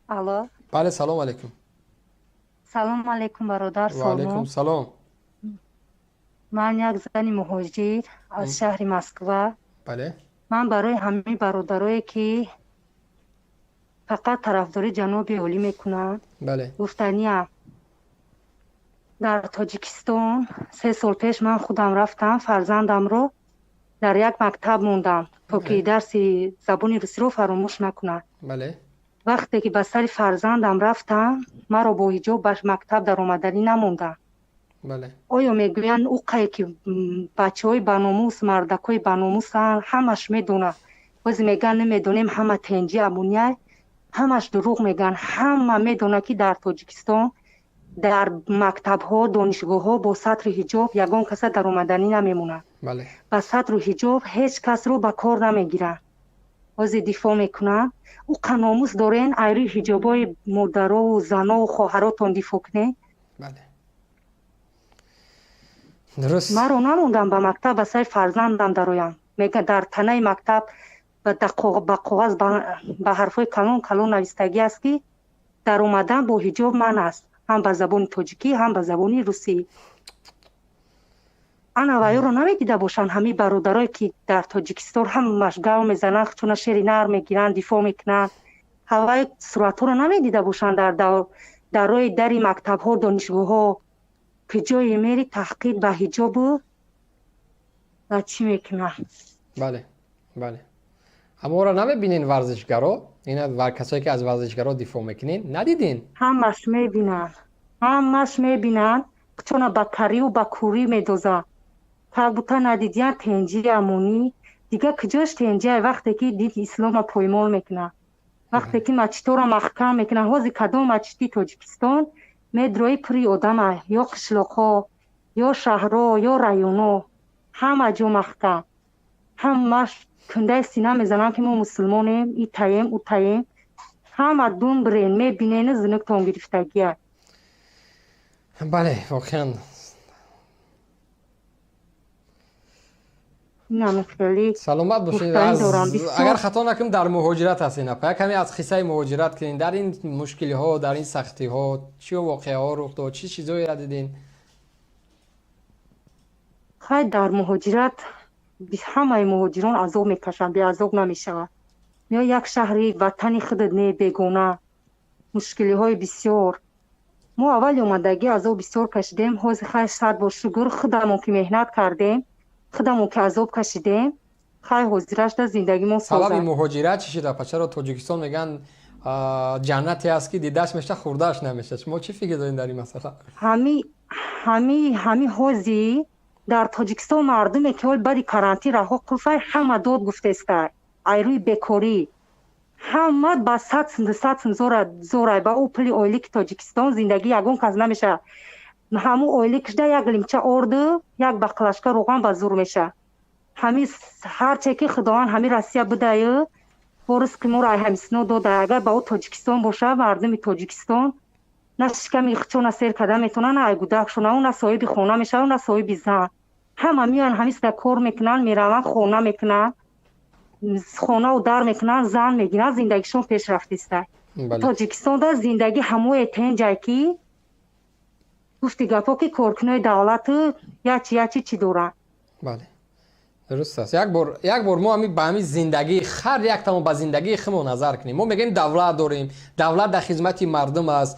Алло. Бале, салом алейкум. Салом алейкум, бародар. Ва алейкум салом. Ман як зани муҳоҷир аз шаҳри Москва. Бале. Ман барои ҳамаи бародарое, ки фақат тарафдори ҷаноби олӣ мекунанд, бале, гуфтаниям: дар Тоҷикистон 3 сол пеш ман худам рафтам, фарзандамро дар як мактаб мондам, то ки дарси забони русиро фаромӯш накунад. Бале. Вақте ки ба сари фарзандам рафтам, маро бо ҳиҷоб ба мактаб даромаданӣ намондам. Бале. Оё мегӯянд, уқае ки бачаҳои баномус, мардакҳои баномусанд, ҳамаш медонад. Боз мегӯянд, намедонем, ҳама тенҷи амуняй, ҳамаш дурӯғ мегӯянд. Ҳама медонад, ки дар Тоҷикистон дар мактабҳо, донишгоҳҳо бо сатри ҳиҷоб ягон каса даромаданӣ намемонад. Бале. Ба сатру ҳиҷоб ҳеҷ касро ба кор намегиранд. Ҳозир дифоъ мекунанд. Уқа номус дорен, айрӯи ҳиҷобҳои модарову занову хоҳаротон дифоъ кунед? Бале, дуруст. Маро намондам ба мактаб ба сари фарзандам дароям. Мега, дар танаи мактаб ба коғаз ба ҳарфҳои калон калон навистагӣ аст, ки даромадан бо ҳиҷоб манъ аст, ҳам ба забони тоҷикӣ, ҳам ба забони русӣ. Ана ваёро намедида бошанд, ҳамин бародарое, ки дар Тоҷикистон ҳамаш гав мезананд, чуна шери нар мегиранд, дифоъ мекунанд, ҳаваи суратҳоро намедида бошанд дар роҳи дари мактабҳо, донишгоҳҳо, ки ҷое мери, таҳқиқ ба ҳиҷобу ва чӣ мекунанд. Бале, аммо ора намебинен варзишгаро, ина касое, ки аз варзишгаро дифоъ мекунен, надидин? Ҳамаш мебинанд, ҳамаш мебинанд. Чона ба карию ба курӣ медозанд, как будто надидиян. Тенҷи, амонӣ, дигар куҷош тенҷиай, вақте ки дини ислома поймол мекунад, вақте ки мачитора маҳкам мекунад? Ҳозир кадом мачити Тоҷикистон медрои, пури одама, ё қишлоқҳо, ё шаҳрҳо, ё районҳо, ҳама ҷо маҳкам. Ҳамаш кундаи сина мезананд, ки мо мусулмонем, итаем, утаем. Ҳама дум бирен, мебинену зинуктон гирифтагия. Бале, воқеан. Хеле. Саломат бошед. Агар хато накунам, дар муҳоҷират ҳастед, апа. Як каме аз қиссаи муҳоҷират кунед. Дар ин мушкилиҳо, дар ин сахтиҳо чӣ воқеаҳо рух дод, чӣ чизҳоеро дидин? Хай, дар муҳоҷират ҳамаи муҳоҷирон азоб мекашанд, беазоб намешавад. Меои як шаҳри ватани худат не, бегона, мушкилиҳои бисёр. Мо аввали омадагӣ азоб бисёр кашидем. Ҳозир, хай, сад бор шукр, худамон ки меҳнат кардем, худамон ки азоб кашидем, хай, ҳозирашда зиндагимон. Сабаби муҳоҷират чӣ шуд, апа? Чаро Тоҷикистон мегӯянд ҷаннате аст, ки дидааш меша, хӯрдааш намеша? Шумо чӣ фикр доред дар ин масъала? Ҳами ҳозир дар Тоҷикистон мардуме, ки ҳол баъди карантин раҳо қулфай, ҳама дод гуфтеста айрӯи бекорӣ. Ҳама ба 100 сум, 200 сум зорай. Ба ӯ пули ойлики Тоҷикистон зиндагӣ ягон кас намешавад. Ҳамун ойликшда як лимча орду, як баклажка роған ба зур меша. Ҳами ҳарче ки Худованд ҳами Россия будаю, бо ризқи моро ай ҳамисино дода. Агар ба ӯ Тоҷикистон боша, мардуми Тоҷикистон на шиками ихчона сер карда метавонад, на айгудакшона, на соҳиби хона мешавад, на соҳиби зан. Ҳама меоянд, ҳамисда кор мекунанд, мераванд, хона мекунанд, хонаву дар мекунанд, зан мегиранд, зиндагишон пеш рафтиста. Тоҷикистонда зиндагӣ ҳамое тенҷай, ки гуфти гапҳо, ки коркунои давлату ячи ячи чӣ доранд. Бале, дуруст аст. Як бор мо ҳами ба ҳами зиндагии ҳар яктамон, ба зиндагии худмо назар кунем. Мо мегӯем, давлат дорем, давлат дар хизмати мардум аст,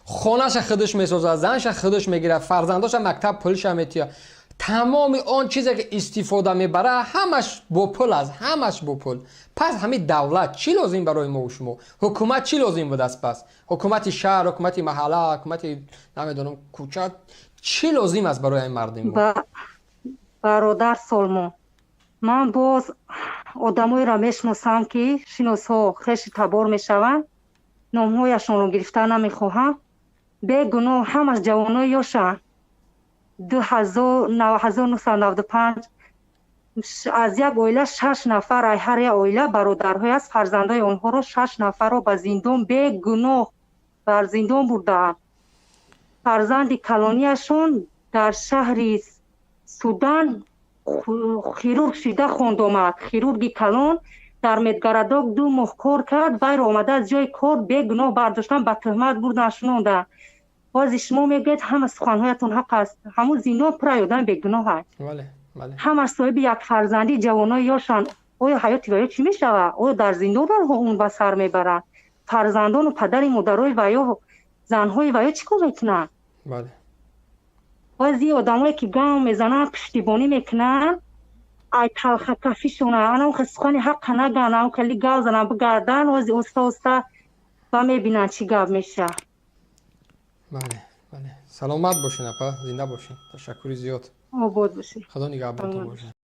хонаша худаш месозад, занша худаш мегирад, фарзандоша мактаб пулша метиҳад, тамоми он чизе, ки истифода мебарад, ҳамаш бо пул аст, ҳамаш бо пул. Пас ҳамин давлат чӣ лозим барои мову шумо? Ҳукумат чӣ лозим будааст? Пас ҳукумати шаҳр, ҳукумати маҳалла, ҳукумати, намедонам, кӯча чӣ лозим аст барои ҳамин мардуми мо? Бародар Солмон, ман боз одамоеро мешиносам, ки шиносҳо, хеши табор мешаванд, номҳояшонро гирифта намехоҳам. Бегуноҳ, ҳамаш ҷавонои ёшанд, 1995, аз як оила шаш нафар, ай ҳар як оила бародарҳое аст, фарзандои онҳоро, шаш нафарро ба зиндон бегуноҳ бар зиндон бурдаанд. Фарзанди калонияшон дар шаҳри Судан хирург шида хонд омад, хирурги калон. Дар медгородок 2 моҳ кор кард, вайро омада аз ҷои кор бегуноҳ бардоштан, ба тӯҳмат бурдан, шунонда. Бози шумо мегӯед, ҳама суханҳоятон ҳақ аст. Ҳамун зиндон пур одам бегуноҳ аст, ҳамаш соҳиби як фарзандӣ, ҷавонои ёшанд. Оё ҳаёти ваё чӣ мешавад? Оё дар зиндон онҳо умр ба сар мебаранд? Фарзандону падари модарои ваё, занҳои ваё чӣ кор мекунанд? Баъзи одамое ки гам мезананд, пуштибонӣ мекунанд, ай талхакафишона анам сухани ҳаққа наган, ам хеле гав занан бигардан, ози оста оста ва мебинанд, чӣ гап мешавад. Бале, саломат бошен, апа, зинда бошен, ташаккури зиёд. Обод бошед. Худо нигаҳбонтон бошад.